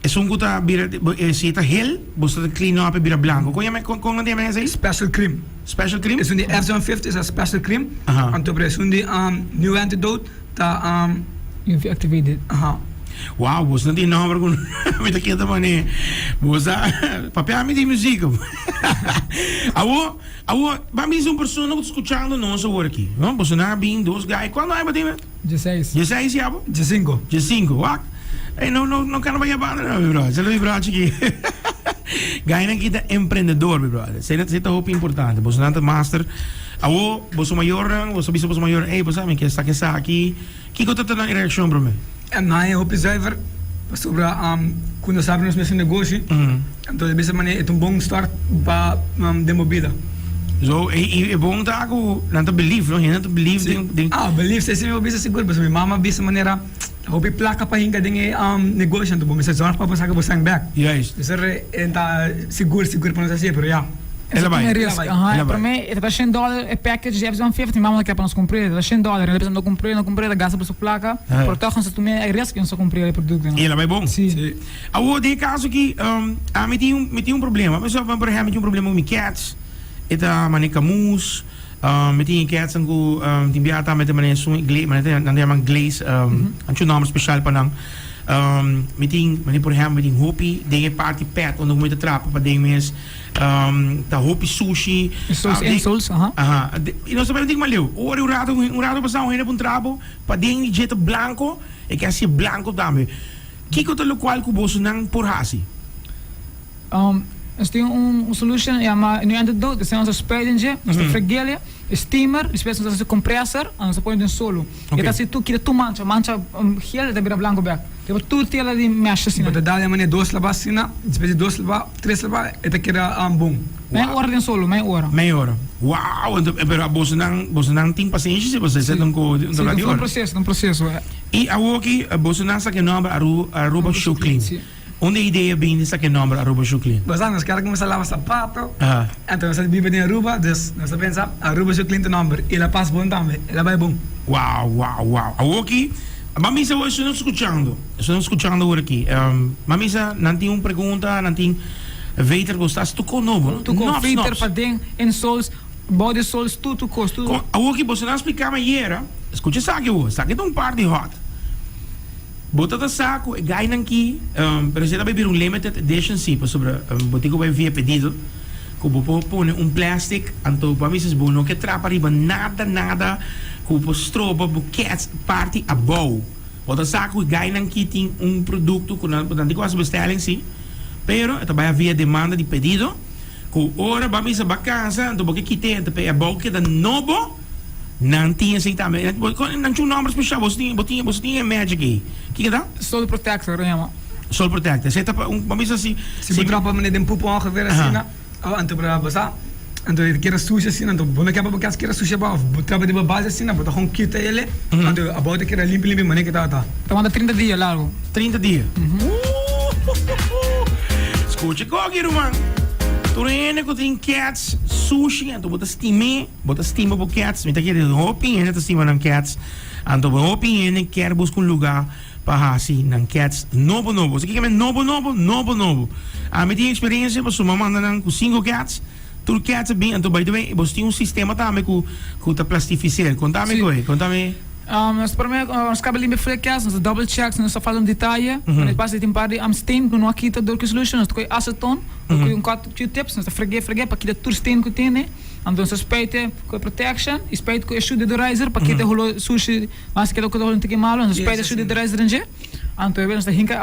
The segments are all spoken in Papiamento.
Esun ku ta bira, si e ta hel, boso ta clean up e bira blanco. Kon yama, kon nan ta yama esei? Special cream. Special cream? Esun di F-150 is a special cream. Anto pero esun di New Antidote ta. UV activated. Aha. Wow, boso no tin nomber ku mi ta keda pone. Boso a papia mi di musico. Awo, awo, ban bisa un persona ku ta skuchando nos awor aki, no? Boso nan a bin dos gai. Kuantu aña bo tin? Dieseis. Dieseis ya bo? Diesinko. Diesinko, wak. Ey, no, no, no kana bai yabanda no, mi brother. Selo mi brother chiki. Gainan ki ta emprendedor, mi brother. Sey sey ta hopi importante. Boso nan ta master. Awo, boso mayornan, boso bisa boso mayornan, ey, boso sa mi ke sa ke sa aki. Kiko ta ta nan reaccion prome? En nan e hopi zuiver, pasobra ku nos habri nos mesun negoshi, anto e bisa manera e ta un bon start pa den bo bida. So, e bon ta ku nan ta believe, no? Hende ta believe den, den. Ah, believe si mi bo bisa sigur, pasobra mi mama bisa manera hopi plaka pa hinka den e negoshi, anto bo mester zorg pa bo saka bo sèn bèk. Juist. Esei e ta sigur sigur pa nos hasié, pero ya. El a bai. Prome risk, El a aha, bai. prome e ta shen dollar e package di F-150, mi mama ta kier pa nos kumpr'é, e ta shen dollar, el a bisa no kumpr'é, no kumpr'é, ta gasta pa su plaka, pero tòg nos a tuma e risk i nos a kumpr'é e produktonan. I el a bai bon. Si. Si. Awor den e kaso aki, ami tin un, mi tin un problema. Mi sa, por ehèmpel, mi tin un problema ku mi cats, e ta manera kamus, mi tin e catsnan ku tin biaha tambe ta manera esun gle, manera nan ta yama glaze, nan tin un nòmber speshal pa nan. Mi tin, manera por ehèmpel, mi tin hopi den e parti pet unda ku mi ta trapa paden mes. Ta hopi sushi. Sols en sols, aha. Aha. I nos ta bai un dik maleu. Ora un rato, un rato pasá un hende pa un trapo, paden di dje ta blanko, e ke hasié blanko tambe. Kiko ta lokual ku bosonan por hasi? Nos tin un solution yama New Antidote, esei nos ta spuit den dje, nos ta fregelia, e steamer, despues nos ta hasi compressor, nos ta pone den solo. E ta hasi tur, kita tur mancha, mancha gel e ta bira blanko bek. Riba tur tela di mesh asina. Bo ta dal e manera dos laba asina, despues di dos laba, tres laba e ta keda bon. Mei ora den solo, mei ora. Mei ora. Wow! Enton, pero bosonan, bosonan tin pasenshi si boso esei ta un ko, un Si, di ta un ora. proseso, ta un proseso. I awoki bosonan sa ke nomber Aru, Aruba Shoe Clean. Si. Unda e idea bin di sa ke nomber Aruba Shoe Clean? Bo sa, nos kier a kuminsá laba sapato, enton nos a biba den Aruba, dus nos a pensa Aruba Shoe Clean ta nomber, i el a pas bon tambe, el a bai bon. Wow, wow, wow. Awoki, Ban bisa awor esun skuchando, esun skuchando awor aki. Ban bisa nan tin un pregunta, nan tin veter ku sta tuko nobo, no? Tuko, Nòps, veter nòps. paden, insoles, body soles, tur tur kos, tur. Kon, awor ki boso nan splika mi ayera, skucha esaki awor, esaki ta un par di hòt. Bo ta ta sa ku e gainan ki, pero esei ta bai bira un limited edition si, pasobra bo tin ku bai via pedido, ku bo por pone un plastic, anto bo a bisa si bo no ke trapa riba nada, nada ku por stroba bo kets parti abou. Bo ta sa ku e gainan ki tin un produkto ku nan nan tin ku hasi bestelling si, pero e ta bai via demanda di pedido, ku ora bo a bisa bo a kansa anto bo ke kit'é anto pa e abou keda nobo, nan tin esei tambe. Nan tin un nòmber spesial, boso tin bo tin boso tin e magic ei. Kiko ta? Sole protector nan yama. Sole protector. Esei ta pa un, bo a bisa si. Si bo trapa manera den pupu ongeveer asina. Oh, anto bo ta basa, anto e keda sushi asina, anto bo no ke pa bo kas keda sushi abou, of bo traba riba base asina, bo ta gewoon kita ele, anto abou ta keda limpi limpi manera ke tabata. Ta wanta trinta dia largo. 30 dia. Skucha koki ruman. Tur hende ku tin cats sushi anto bo ta stim'é, bo ta stima bo cats. Mi ta kere hopi hende ta stima nan cats. Anto hopi hende kier buska un luga pa hasi nan cats nobo nobo. Sa kiko men nobo nobo? Nobo nobo. Ami tin experiencia pasobra mi a manda nan cu cinco cats, tur cats a bin, anto by the way boso tin un sistema tambe cu cu ta plastificeer. Contami Sí. coe, contami. Nos prome nos caba limpia fria cats, nos ta double check si nos ta falta un detaye. Wanneer pasa tin par di stain cu no a kita door cu solution, nos ta coge aceton, nos ta coge un cut Q-tips, nos ta fregue fregue pa kita tur stain cu tene. Anto nos ta spuite cu e protection y spuite cu e shoe deodorizer pa kita e holo sushi. Mas keda ku ta un tiki malo, nos spijt su di dres den dje. Anto e nos ta hinka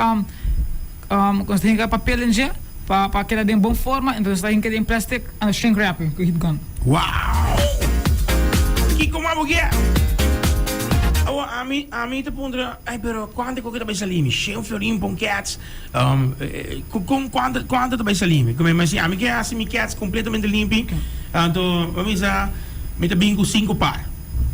nos ta hinka papel den dje pa pa keda den bon forma, entonces nos ta hinka den plastic anto shrink wrap ku heat gun. Wow! Kiko mas bo kier? Awor ami ami ta puntra, ay pero kuantu ku ta bai sali mi? Shen florin pa un kets? Kon kuantu kuantu ta bai sali mi? Ku mi si ami ke hasi mi kets kompletamente limpi, anto bo bisa mi ta bin ku sinku par.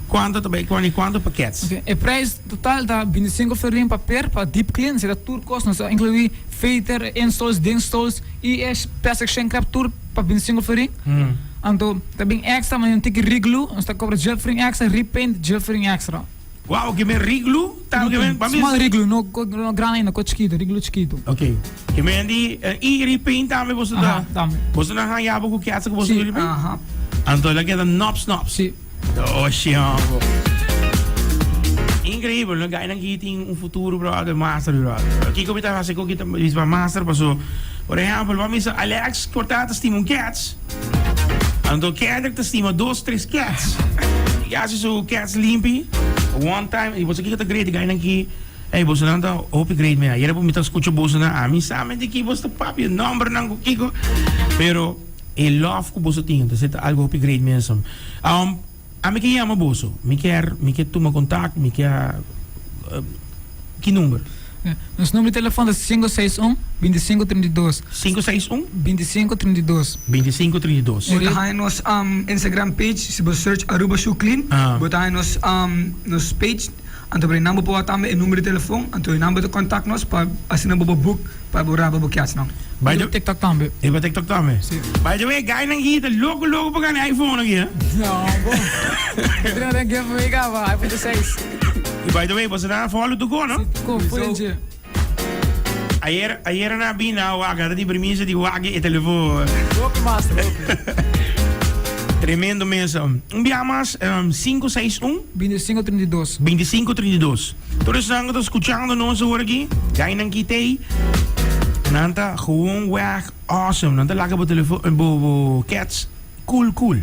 Kuantu ta bai koni kuantu pakets? Ok, e prijs total ta 25 florin pa per pa deep clean, esei ta tur kos, nos ta inkluí veter, insoles, dinsoles i e plastic shrink wrap tur pa 25 florin. Anto ta bin extra, ma un tiki reglue, nos ta kobra djel florin extra, repaint djel florin extra. Wow, ke men riglu ta ke men pa mi. Small riglu, no no grandi ainda, ko chikito, riglu chikito. Ok. Ke men di i repaint tambe boso ta. Aha, tambe. Boso nan haña bo ku kètsa ku boso Si. repaint? Aha. Anto el a keda nops nops. Si. Oshi hombo. Increíbel, no? Gainan ki tin un futuro, brother, master, brother. Kiko mi ta hasi ku kita bisa master paso. Por ehempel, bo a misa Alex Cortá ta stima un kèts. Anto Kendrick ta stima dos tres cats. Y haci su cats limpi one time. Y boso kiko ta great gainan ki ey boso nan ta hopi great mira. Ayera mi ta scucha boso nan ami sa mente ki boso ta papia nomber nan cu kiko. Pero e love cu boso tin entonces ta algo hopi great mesum. Um ami ke yama boso mi kier mi kier tuma contact mi kier ki number? Nos numero di telefon ta 561 2532. 561. 2532. 2532. Bo ta haña nos Instagram page si bo search Aruba Shoe Clean bo ta haña nos nos page anto por einan bo por wak tambe e numero di telefon anto einan bo ta contact nos pa asina bo por book pa bo raba bo kiatsnan. By the TikTok tambe. Riba TikTok tambe? Si. By the way, guynan aki ta loko loko pa gana iPhone aki, hè? No, bo. Bo tin giveaway kaba, iPhone 16. Y by the way, boso ta follow Tuco, no? Si, Tuco, fuente. Ayer, ayer na bin na wak, na tin permiso di wak e telefon. Hopi master, hopi. Tremendo mes. Un bia mas, 561. 2532. 2532. Tur esnan ku ta skuchando nos awor aki, gainan kitei, nan ta gewoon weg awesome. Nan ta laga bo telefon, bo, bo cats Cool cool.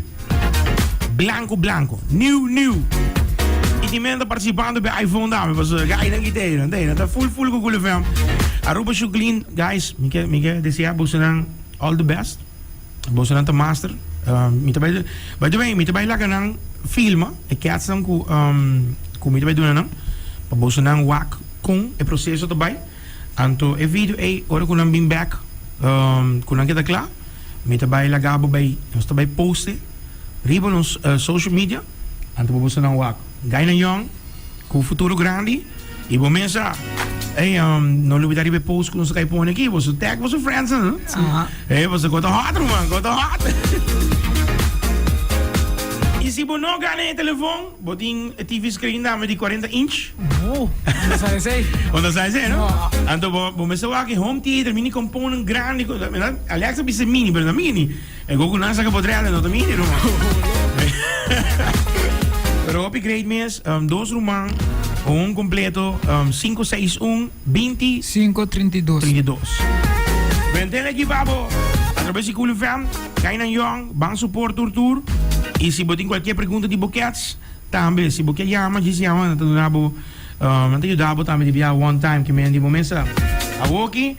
Blanco blanco. Nieuw nieuw. Y tin men ta participando pe iPhone dame paso guy nan kite nan te nan ta full full cu Cool FM. Aruba Shoe Clean guys mi ke mi ke desea boso nan all the best. Boso nan ta master. Um, mi ta bay by the way mi ta bay laga nan filma e cats nan cu um, cu mi ta bay duna nan pa boso nan wak con e proceso ta bay. Anto e video ey ora cu nan bin back um, cu nan keda cla. Mi ta bai laga bo bai, nos ta bai poste riba nos social media, anto bo boso nan wak. Guynan yong, ku futuro grandi, i bo mes sa, ey, no lubida riba e post ku nos a kai pone aki, boso tag boso friends nan, no? Ey, boso ko ta hot ruman, ko ta hot. I si bo no gana e telefon, Bo tin e TV screen tambe di 40 inch. Oh, no sa esey. Bo no sa esey, no? No. Anto bo, bo mester wak e home theater, mini component grandi. Alexa bisa mini, pero no mini. E goku nan saka potreal, no ta mini, ruman. Pero hopi great mes, dos ruman, un completo, 5, 6, 1, 20. 5, 32. 32. Benten aki pa bo, a través di Cool FM. Kainan yong, ban support tur tur. Y si bo tin cualkier pregunta di bo cats, tambe si bo kier yama, djis yama, nan ta duna bo, nan ta yuda bo tambe di bia one time ki men di bo mesa. Awoki,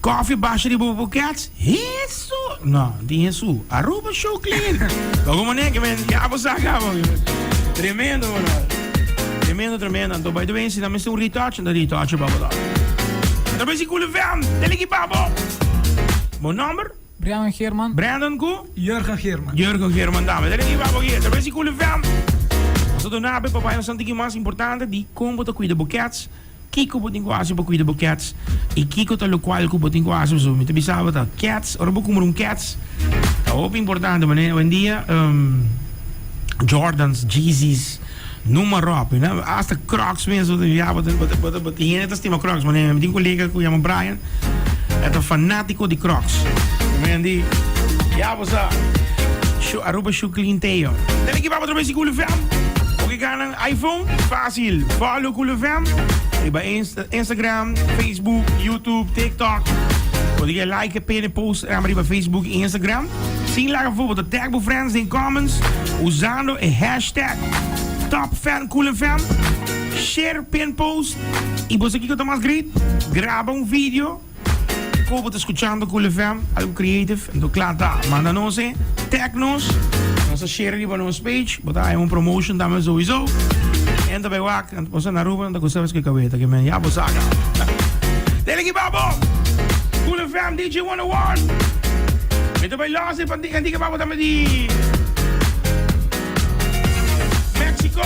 koffie basha riba bo cats, Hesu! No, no tin Hesu. Aruba Show Clean! Logo manera ki men ya bo sa caba. Tremendo, brother. Tremendo, tremendo. Anto, by the way, si nan mester un retouch, nan ta retouch pa bo tambe. Anto, besi Cool FM, teliki pa bo! Bo nomber? Brandon Geerman. Brandon ku? Jurgen Geerman. Jurgen Geerman tambe. Ta riba bo aki. Ta besi Cool FM. Nos ta duna abe pa bai nos tiki mas importante di kon bo ta kuida bo cats, kiko bo tin ku hasi pa kuida bo cats i kiko ta lokual ku bo tin ku hasi. So mi ta bisa bo ta cats, ora bo kumpra un cats ta hopi importante manera oyendia Jordans, Yeezys, Noem maar op, you know, hasta Crocs mes, ja, bo ta, bo ta, bo ta, bo ta, hende ta stima Crocs, maar mi tin un colega cu yama Brian, e ta fanatico di Crocs. Men di, ja, bo sa, Shoe, Aruba Shoe Clean Teo. Den aki baba trobe si Cool FM. Oke gana iPhone, fácil. Follow Cool FM. Riba Insta, Instagram, Facebook, YouTube, TikTok. Bo tin like, pin e post riba Facebook y Instagram. Sin laga afó, bo ta tag bo friends den comments usando e hashtag TopFanCoolFm. Share pin post y bo sa kiko ta mas great? Graba un video ku bo ta skuchando Cool FM, algo creative, enton kla ta. Manda nos e, tag nos, nos ta share riba nos page, bo ta haña un promotion tambe souiso. En ta bay wak, bo sa na Aruba nan ta gusta esaki kabeta ke men ya bo sa ka. Dele ki babo! Cool FM DJ 101. Mi ta bay los e pantica antica babo tambe di Mexico.